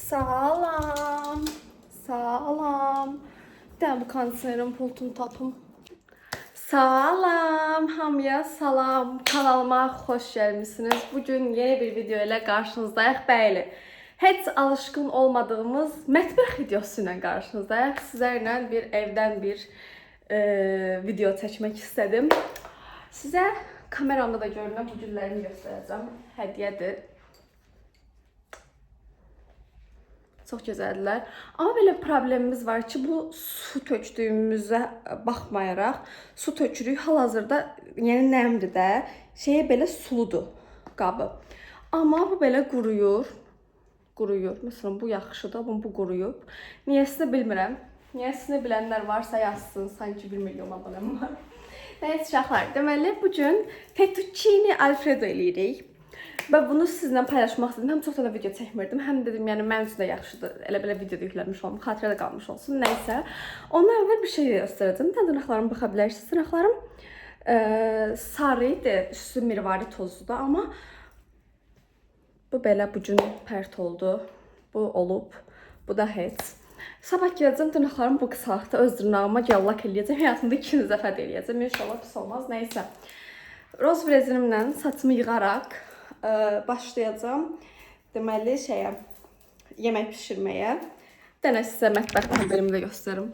Salam. Salam. Bir dənə bu kondisionerin pultunu tapım. Salam, hamıya salam. Kanalıma xoş gəlmisiniz. Bugün yeni bir video ilə qarşınızdayıq. Bəli, heç alışkın olmadığımız mətbəx videosu ilə qarşınızdayıq. Sizlərlə bir evdən bir video çəkmək istədim. Sizə kameramda da görünən bu güllərimi göstərəcəm. Hədiyyədir. Çox gözəldirlər. Amma belə problemimiz var ki, bu su tökdüyümüzə baxmayaraq, su tökürük hal-hazırda, yəni nəmdir də, şeyə belə suludur qabı. Amma bu belə quruyur. Quruyur. Məsələn, bu yaxşıdır, amma bu quruyub. Niyəsini bilmirəm. Niyəsini bilənlər varsa yazsın. Sanki 1 milyon abonəm var. Nəysə uşaqlar, deməli bu gün fettuccine alfredo eləyirik. Və bunu sizinlə paylaşmaq istədim. Həm çox da video çəkmirdim, həm dedim, yəni mənim üçün də yaxşıdır. Elə belə video da yükləmiş olum, xatirə də qalmış olsun. Nəysə. Ondan əvvəl bir şey göstərəcəm. Bir dənə dırnaqlarıma baxa bilərsiniz. Dırnaqlarım sarı idi, üstü mirvari tozludur, amma bu belə bu gün pərt oldu. Bu olub, bu da heç. Sabah gələcəm dırnaqlarımı bu qısalıqda öz dırnağıma gel-lak eləyəcəm. Həyatımda ikinci dəfə də eləyəcəm. İnşallah pis olmaz. Nəysə. Roz rezinimlə saçımı yığaraq başlayacağam. Deməli şeyə, yemək bişirməyə. Bir dənə sizə mətbəx modelimi də göstərim.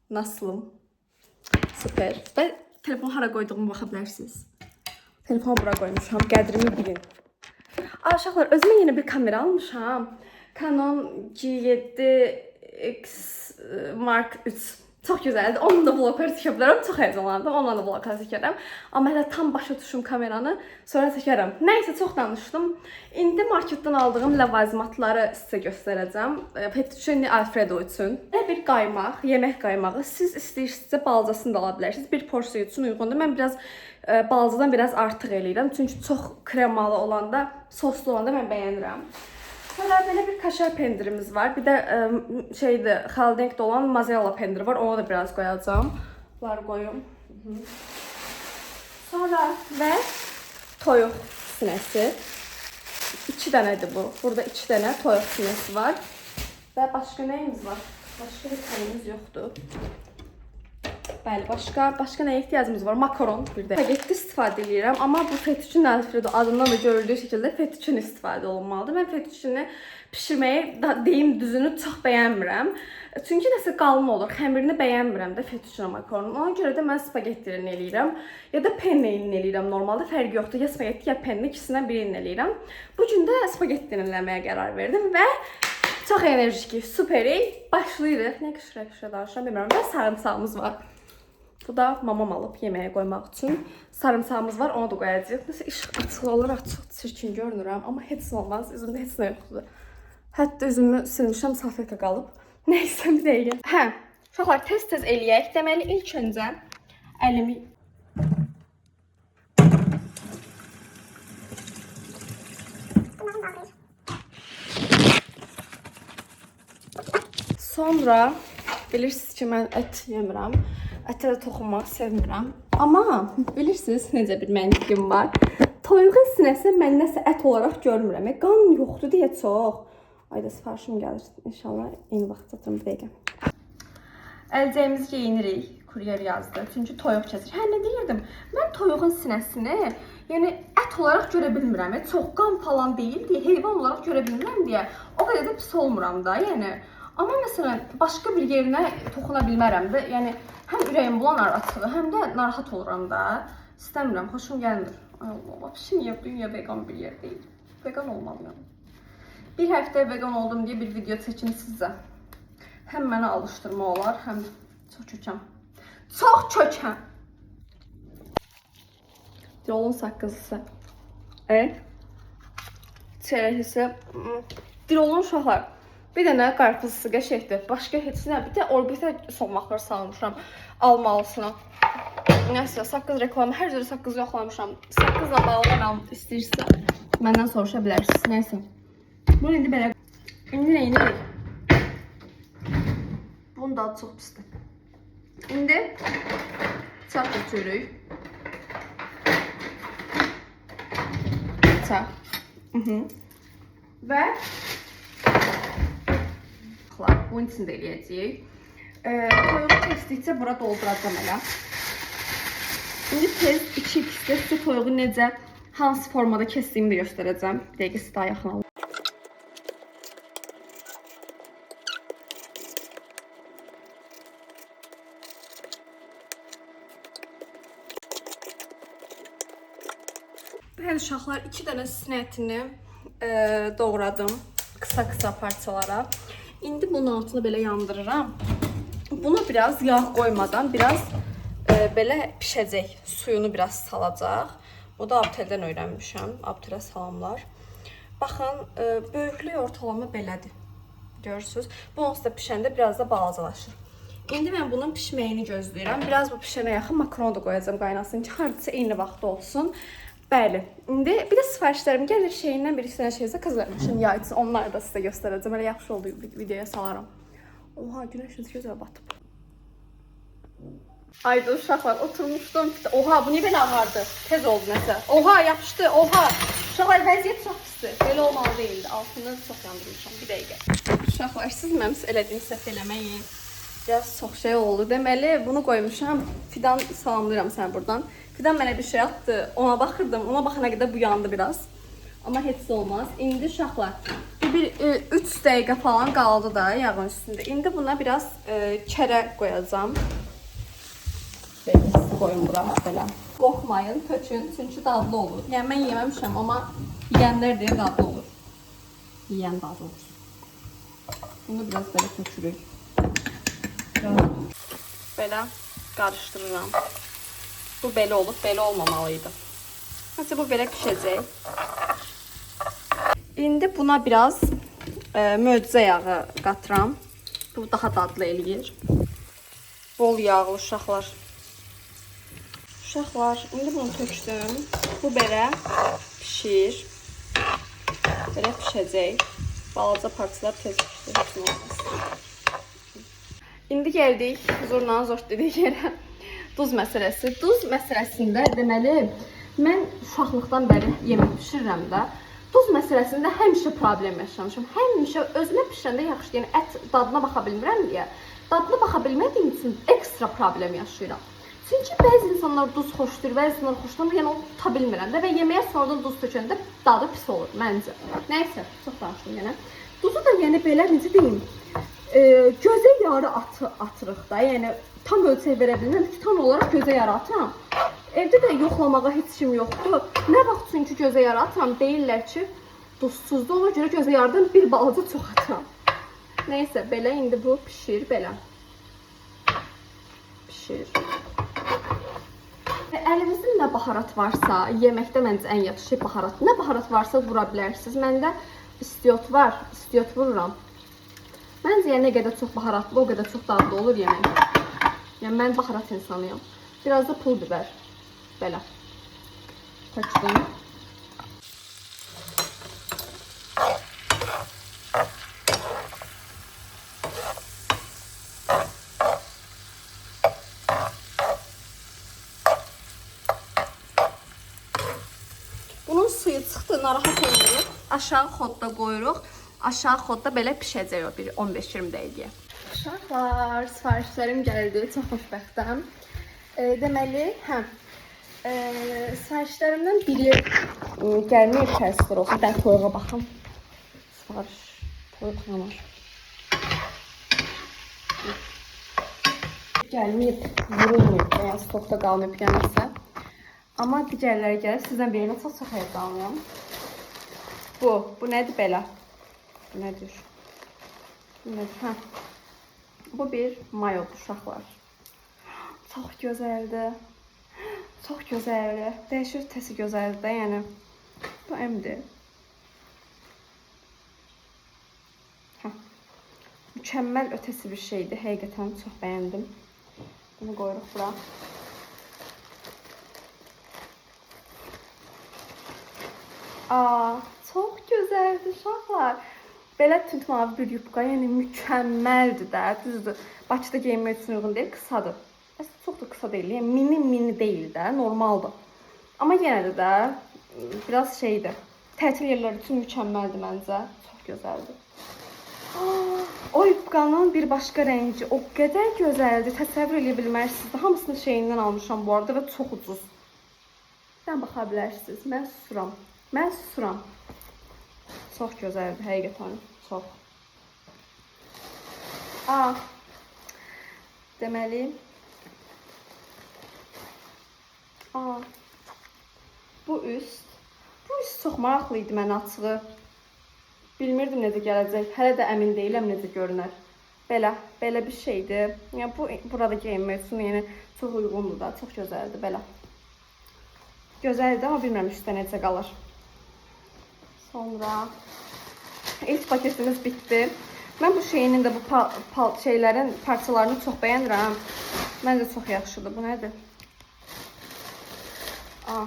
Nasılım? Super. Və telefonu hara qoyduğumu baxa bilərsiniz. Telefonu bura qoymuşam. Qədrimi bilin. Aa, uşaqlar, özümə yeni bir kamera almışam. Canon G7X Mark 3. Çox gözəldir. Onunla da vloglar çəkə bilərəm. Çox həyəcanlandım. Onunla da vloglar çəkərəm. Amma hələ tam başa düşüm kameranı, sonra çəkərəm. Nəysə, çox danışdım. İndi marketdən aldığım ləvazimatları sizə göstərəcəm. Fettuccine Alfredo üçün. Belə bir qaymaq, yemək qaymağı. Siz istəyirsinizsə balacasını da ala bilərsiniz. Bir porsiya üçün uyğundur. Mən biraz balacadan biraz artıq eləyirəm. Çünki çox kremalı olanda, soslu olanda mən bəyənirəm. Sonra belə bir kaşar pendirimiz var. Bir də şeydir, xaladenikdə olan mozzarella pendiri var. Ona da biraz qoyacağam. Bunları qoyum. Sonra və toyuq sinəsi. 2 dənədir bu. Burada 2 dənə toyuq sinəsi var. Və başqa nəyimiz var? Başqa bir nəyimiz yoxdur. Bəli, başqa nəyə ehtiyacımız var? Makaron bir də. Spagetti istifadə edirəm, amma bu fettuccine alfredo adından da görüldüyü şəkildə fettuccine istifadə olunmalıdır. Mən fettuccine bişirməyi, da, deyim düzünü, çox bəyənmirəm. Çünki nəsə qalın olur. Xəmirini bəyənmirəm də fettuccine makaronun. Ona görə də mən spagetti ilə eləyirəm. Ya da penne ilə eləyirəm normalda. Fərqi yoxdur. Ya spagetti, ya penne, ikisindən birini eləyirəm. Bu gün də spagetti ilə eləməyə qərar verdim və çox enerjik, superik. Başlayırıq. Nə qışıra-qışıra danışıram bilmirəm. Və sarımsağımız var. Bu da mamam alıb yeməyə qoymaq üçün. Sarımsağımız var, onu da qoyacağıq. Nəsə işıq açıq olaraq çox çirkin görünürəm, amma heç nə olmaz. Üzümdə heç nə yoxdur. Hətta üzümü silmişəm, salfetka qalıb. Nəysə, bir dəqiqə. Hə, uşaqlar, tez-tez eləyək. Deməli, ilk öncə əlimi Sonra bilirsiniz ki, mən ət yemirəm. Ətə də toxunmaq sevmirəm. Amma bilirsiniz necə bir məntiqim var. Toyuğun sinəsi mən nəsə ət olaraq görmürəm. Qan yoxdur deyə çox. Ayda sifarişim gəlir. İnşallah eyni vaxt çatırım, bir dəqiqə. Əlcəyimizi geyinirik. Kuryer yazdı. Çünki toyuq kəsir. Hə, nə deyirdim? Mən toyuğun sinəsini, yəni ət olaraq görə bilmirəm. Çox qan falan deyil deyə, heyvan olaraq görə bilmirəm deyə o qədər də pis olmuram da, yəni. Amma məsələn, başqa bir yerinə toxuna bilmərəm də. Yəni həm ürəyim bulanar açığı, həm də narahat oluram da. İstəmirəm, xoşum gəlmir. Ay Allah, vəbşi niyə dünya vegan bir yer deyil? Vegan olmalıyam. Bir həftə vegan oldum deyə bir video çəkim sizə. Həm mənə alışdırma olar, həm çox kökəm. Çox kökəm. Yolun saqqızısı. Çərəklisi. Dirolun uşaqlar. Bir dənə qarpızısı qəşəngdir. Başqa heç nə. Bir də orbitə soğmaqlar salmışam almalısına. Nəsə, saqqız reklamı. Hər cür saqqız yoxlamışam. Saqqızla bağlı məlumat istəyirsə məndən soruşa bilərsiniz. Nəysə. Bunu indi belə. İndi nə edirik? Bunun dadı çox pisdir. İndi bıçaq götürürük. Bıçaq. Hı -hı. Və Bunun içində eləyəcəyik. Toyuğu kəsdikcə bura dolduracağam elə. İndi tez 2x-də sizə toyuğu necə, hansı formada kəsdiyimi də göstərəcəm. Bir dəqiqə sizi daha yaxın alım. Bəli uşaqlar, 2 dənə sinə ətini doğradım qısa-qısa parçalara. İndi bunun altını belə yandırıram. Buna biraz yağ qoymadan biraz belə bişəcək. Suyunu biraz salacaq. Bu da Abteldən öyrənmişəm. Abtelə salamlar. Baxın, böyüklük ortalama belədir. Görürsüz. Bu onsuz da pişəndə biraz da balacalaşır. İndi mən bunun pişməyini gözləyirəm. Biraz bu pişənə yaxın makaron da qoyacağam qaynasın ki, hardasa eyni vaxtda olsun. Bəli. İndi bir də sifarişlərim gəlir. Şeyindən bir iki dənə şeysə qızarmışım yay üçün. Onları da sizə göstərəcəm. Elə yaxşı oldu videoya salaram. Oha, günəş necə gözəl batıb. Ayda uşaqlar oturmuşdum. Oha, bu niyə belə ağardı? Tez oldu nəsə. Oha, yapışdı. Oha. Uşaqlar vəziyyət çox pisdir. Belə olmalı deyildi. Altını çox yandırmışam. Bir dəqiqə. Uşaqlar, siz mənim elədiyim səhv eləməyin. Biraz çox şey oldu. Deməli, bunu qoymuşam. Fidan salamlayıram səni buradan. Fidan mənə bir şey atdı. Ona baxırdım. Ona baxana qədər bu yandı biraz. Amma heç də olmaz. İndi uşaqlar, bir 3 dəqiqə falan qaldı da yağın üstündə. İndi buna biraz kərə qoyacağam. Belə qoyun bura belə. Qorxmayın, tökün, çünki dadlı olur. Yəni mən yeməmişəm, amma yeyənlər deyə dadlı olur. Yeyən dadlı olur. Bunu biraz belə tökürük. Belə qarışdırıram. Bu belə olub, belə olmamalıydı. Nəsə bu belə pişəcək. İndi buna biraz möcüzə yağı qatıram. Bu daha dadlı eləyir. Bol yağlı uşaqlar. Uşaqlar, indi bunu tökdüm. Bu belə pişir. Belə pişəcək. Balaca parçalar tez pişir, heç nə olmaz. İndi gəldik zurnanın zor dediyi yerə. Duz məsələsi. Duz məsələsində deməli, mən uşaqlıqdan bəri yemək bişirirəm də. Duz məsələsində həmişə problem yaşamışam. Həmişə özümə bişirəndə yaxşı, yəni ət dadına baxa bilmirəm deyə. Dadına baxa bilmədiyim üçün ekstra problem yaşayıram. Çünki bəzi insanlar duz xoşlayır, bəzi insanlar xoşlamır. Yəni onu tuta bilmirəm də və yeməyə sonradan duz tökəndə dadı pis olur məncə. Nəysə, çox danışdım yenə. Duzu da yəni belə necə deyim, gözə yarı atırıq da. Yəni tam ölçək verə bilmirəm ki, tam olaraq gözə yarı atıram. Evdə də yoxlamağa heç kim yoxdur. Nə vaxt çünki gözə yarı atıram, deyirlər ki, duzsuzdur. Ona görə gözə yarıdan bir balaca çox atıram. Nəysə, belə indi bu pişir belə. Pişir. Və əlinizdə nə baharat varsa, yeməkdə məncə ən yaxşı şey baharat. Nə baharat varsa vura bilərsiniz. Məndə istiot var, istiot vururam. Məncə yəni nə qədər çox baharatlı, o qədər çox dadlı olur yemək. Yəni mən baharat insanıyam. Biraz da pul biber. Belə. Tökdüm. Bunun suyu çıxdı, narahat olmuruq. Aşağı xodda qoyuruq. Aşağı xodda belə pişəcək o bir 15-20 dəqiqəyə. Uşaqlar, sifarişlərim gəldi. Çox xoşbəxtəm. Deməli, hə. Sifarişlərimdən biri gəlməyib, təəssüflər olsun. Mən toyuğa baxım. Sifariş toyuq yanar. Gəlməyib, vurulmayıb, yəni stokda qalmayıb gəlməsə. Amma digərləri gəlib, sizdən birinə çox-çox həyəcanlıyam. Bu nədir belə? Bu nədir? Bu nədir? Hə. Bu bir mayodur uşaqlar. Çox gözəldir. Çox gözəldir. Dəhşət ötəsi gözəldir də, yəni. Bu M-dir. Hə. Mükəmməl ötəsi bir şeydir. Həqiqətən çox bəyəndim. Bunu qoyuruq bura. Aa, çox gözəldir uşaqlar. Belə tünd mavi bir yubka, yəni mükəmməldir də. Düzdür. Bakıda geyinmək üçün uyğun deyil, qısadır. Əslində çox da qısa deyil, yəni mini deyil də, normaldır. Amma yenə də biraz şeydir. Tətil yerləri üçün mükəmməldir məncə. Çox gözəldir. Aa, O yubkanın bir başqa rəngi o qədər gözəldir, təsəvvür eləyə bilməzsiniz. Hamısını şeyindən almışam bu arada və çox ucuz. Sən baxa bilərsiniz. Mən susuram. Mən susuram. Çox gözəldir, həqiqətən. Çox. Aa, deməli, aa, bu üst. Bu üst çox maraqlı idi mənə açığı. Bilmirdim necə gələcək. Hələ də əmin deyiləm necə görünər. Belə, belə bir şeydir. Yəni bu burada geyinmək üçün yəni çox uyğundur da, çox gözəldir belə. Gözəldir, amma bilmirəm üstə necə qalır. Sonra ilk paketimiz bitdi. Mən bu şeyinin də bu şeylərin parçalarını çox bəyənirəm. Məncə çox yaxşıdır. Bu nədir? Aa,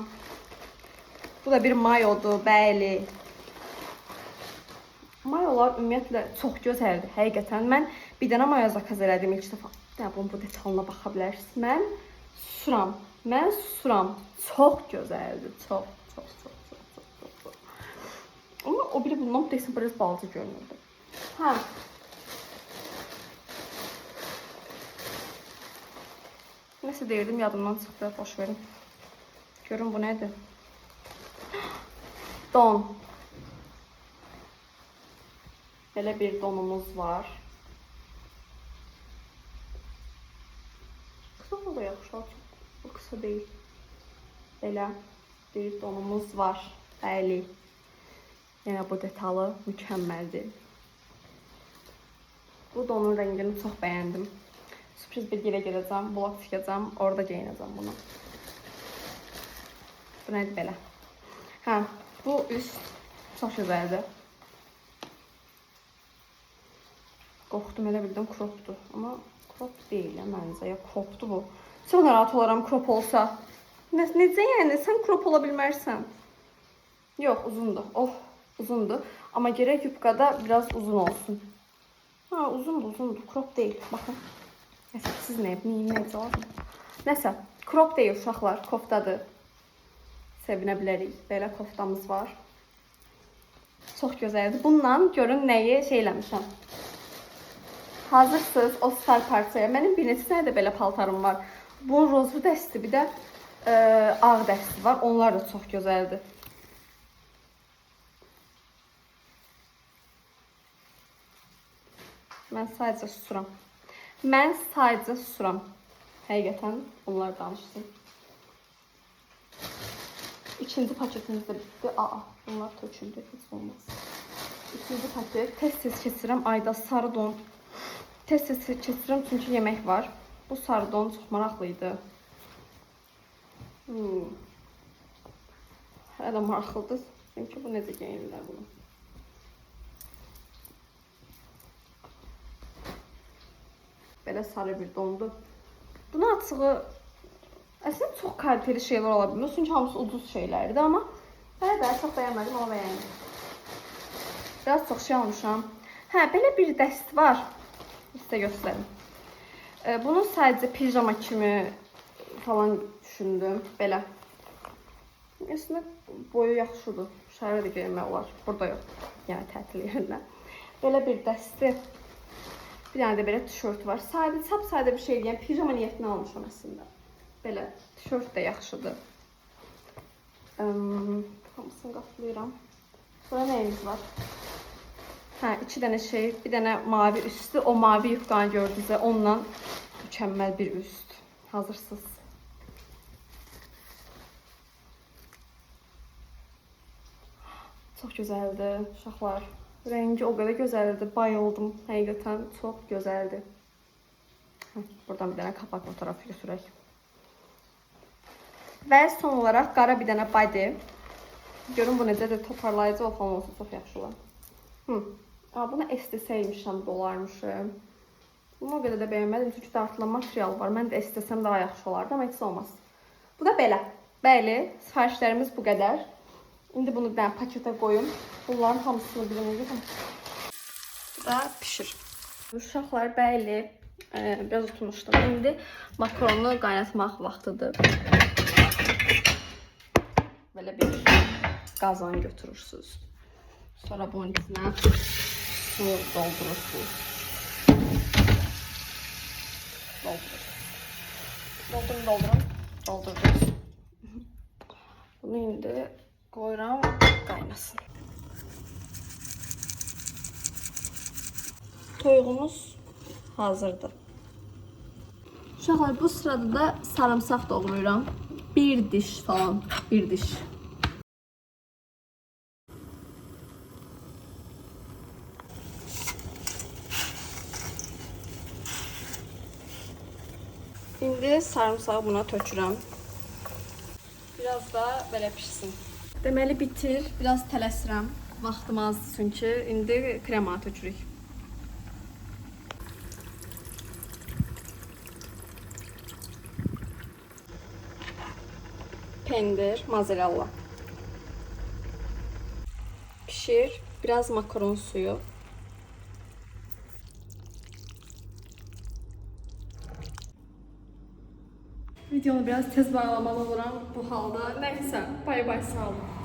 bu da bir mayodur, bəli. Mayolar ümumiyyətlə çox gözəldir, həqiqətən. Mən bir dənə mayo zakaz elədim ilk dəfə. Bir dənə bunun bu detalına baxa bilərsiniz. Mən susuram. Mən susuram. Çox gözəldir. Çox, çox, çox, çox, çox, çox, çox. Amma o biri bundan deyəsən biraz balaca görünürdü. Hə. Nəsə deyirdim, yadımdan çıxdı. Boş verin. Görün bu nədir? Don. Belə bir donumuz var. Qısa da yaxşı, çox qısa deyil. Belə bir donumuz var. Bəli. Yəni bu detalı mükəmməldir. Bu donun rəngini çox bəyəndim. Sürpriz bir yerə gedəcəm, vlog çəkəcəm, orada geyinəcəm bunu. Bu nədir belə? Hə, bu üst çox gözəldir. Qorxdum, elə bildim cropdur. Amma crop deyil ya məncə, ya cropdur bu. Çox narahat olaram crop olsa. Necə yəni? Sən crop ola bilmərsən. Yox, uzundur. Oh, uzundur. Amma gərək yubkada biraz uzun olsun. Ha, uzundur, uzundur. Crop deyil. Baxın. Nəsə, siz nə, neyinmək lazım? Nəsə, crop deyil uşaqlar, koftadır. Sevinə bilərik. Belə koftamız var. Çox gözəldir. Bununla görün nəyi şey eləmişəm. Hazırsınız o star parçaya. Mənim bir neçə dənə də belə paltarım var. Bunun rozlu dəsti, bir də ağ dəsti var. Onlar da çox gözəldir. Mən sadəcə susuram. Mən sadəcə susuram. Həqiqətən onlar danışsın. İkinci paketimiz də bitdi. Aa, bunlar töküldü. Heç olmaz. İkinci paket. Tez-tez keçirəm. Ayda sarı don. Tez-tez keçirəm çünki yemək var. Bu sarı don çox maraqlı idi. Hələ də maraqlıdır. Çünki bu necə geyinirlər bunu. Belə sarı bir dondur. Bunu açığı əslində çox kaliteli şeylər ola bilməz. Çünki hamısı ucuz şeylərdir, amma hələ də çox bəyənmədim, amma bəyəndim. Biraz çox şey almışam. Hə, belə bir dəst var. Sizə göstərim. Bunu sadəcə pijama kimi falan düşündüm. Belə. Əslində boyu yaxşıdır. Şəhərə də geyinmək olar. Burada yox. Yəni tətil yerində. Belə bir dəsti. Bir dənə də belə tişört var. Sadə, sap-sadə bir şeydir. Yəni pijama niyyətinə almışam əslində. Belə tişört də yaxşıdır. Hamısını qatlayıram. Sonra nəyimiz var? Hə, iki dənə şey, bir dənə mavi üstü. O mavi yufkanı gördünüzə, onunla mükəmməl bir üst. Hazırsınız. Çox gözəldir, uşaqlar. Rəngi o qədər gözəldir, bayıldım. Həqiqətən çox gözəldir. Hə, buradan bir dənə qapaq fotoğrafı götürək. Və son olaraq qara bir dənə body. Görün bu necədir, toparlayıcı falan olsa çox yaxşı olar. Aa, buna S desəymişəm, dolarmışım. Bunu o qədər də bəyənmədim, çünki dartılan material var. Mən də S desəm daha yaxşı olardı, amma heç olmaz. Bu da belə. Bəli, sifarişlərimiz bu qədər. İndi bunu bir dənə paketə qoyum. Bunların hamısını bir dənə yığım. Bu da pişir. Uşaqlar, bəli, biraz unutmuşdum. İndi makaronu qaynatmaq vaxtıdır. Belə bir qazan götürürsünüz. Sonra bunun içinə su doldurursunuz. Doldurur. Doldurun, doldurun. Doldurdunuz. Bunu indi qoyuram qaynasın. Toyuğumuz hazırdır. Uşaqlar, bu sırada da sarımsaq doğrayıram. Bir diş falan, bir diş. İndi sarımsağı buna tökürəm. Biraz da belə pişsin. Deməli bitir. Biraz tələsirəm. Vaxtım azdır çünki indi krema tökürük. Pendir, mozzarella. Pişir. Biraz makaron suyu. Videonu biraz tez bağlamalı oluram bu halda. Nəysə, bay bay, sağ olun.